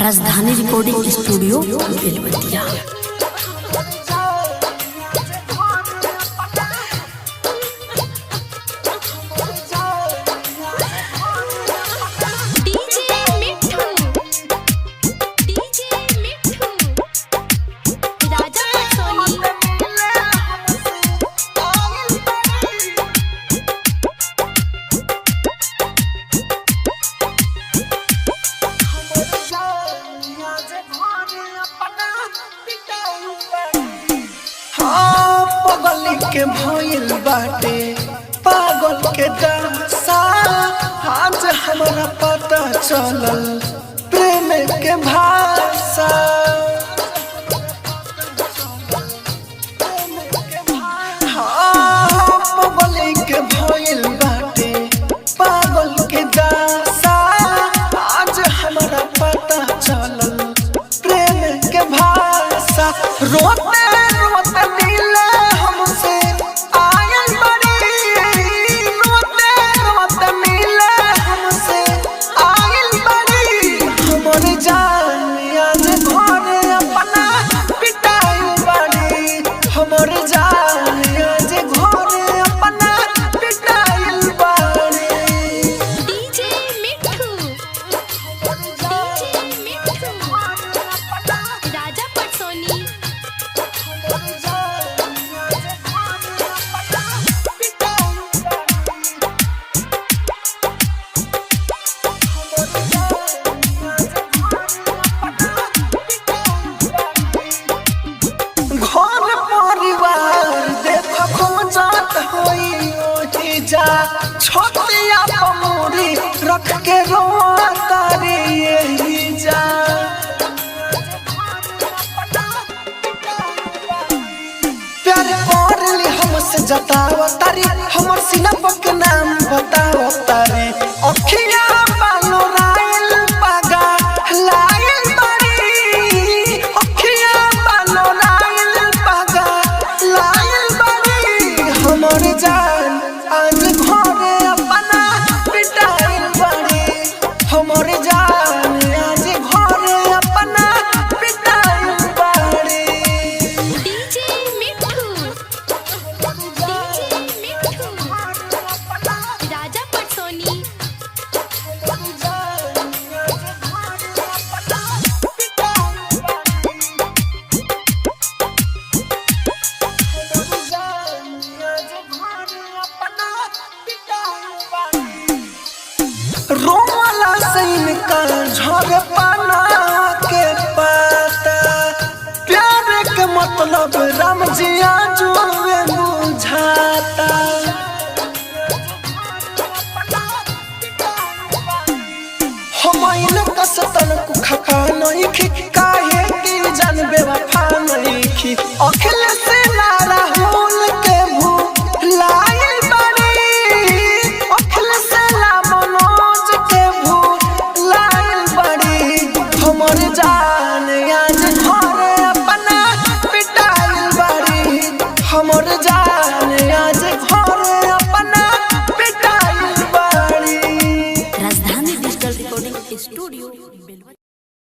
Rajdhani recording studio Belwatiya. DJ Mithu, DJ Mithu, Raja Patsoni. हाँ, पगल के भइल बाटे पागल के दशा। आज हमरा पता चलल प्रेम के भाषा। हाँ, पगल के भइल बाटे पागल के दशा। आज हमरा पता चलल प्रेम के भाषा। रोते रोते मिले हमसे आयल बड़ी, रोते रोते मिले हमसे आयल बड़ी। हमर जान आज घर अपना पिटाइल बड़ी, हमर जान आज घर अपना पिटाइल बड़ी। डीजे मिठू, डीजे मिठू, राजा पटसोनी। घर परिवार देख खोजत होई ओही जा, छोटिया पमुरी रख के रोआ तारी यही जा। प्यार कर ली हमसे जताव तारी, हमर सीना के नाम बताव तारी। अखिया बालो रायल पागा लायल बारी, अखिया बालो रायल पागा लायल बारी। हमर जान आज घरे अपना पिटाइल बारी, हमर जान आज घरे अपना पिटाइल बारी। डीजे मिठू, डीजे मिठू, राजा पटसोनी। रोला से इनका झर पाना के पाता, प्यार के मतलब राम जी आजुए बुझाता। हम कसतन कुखा नहीं खी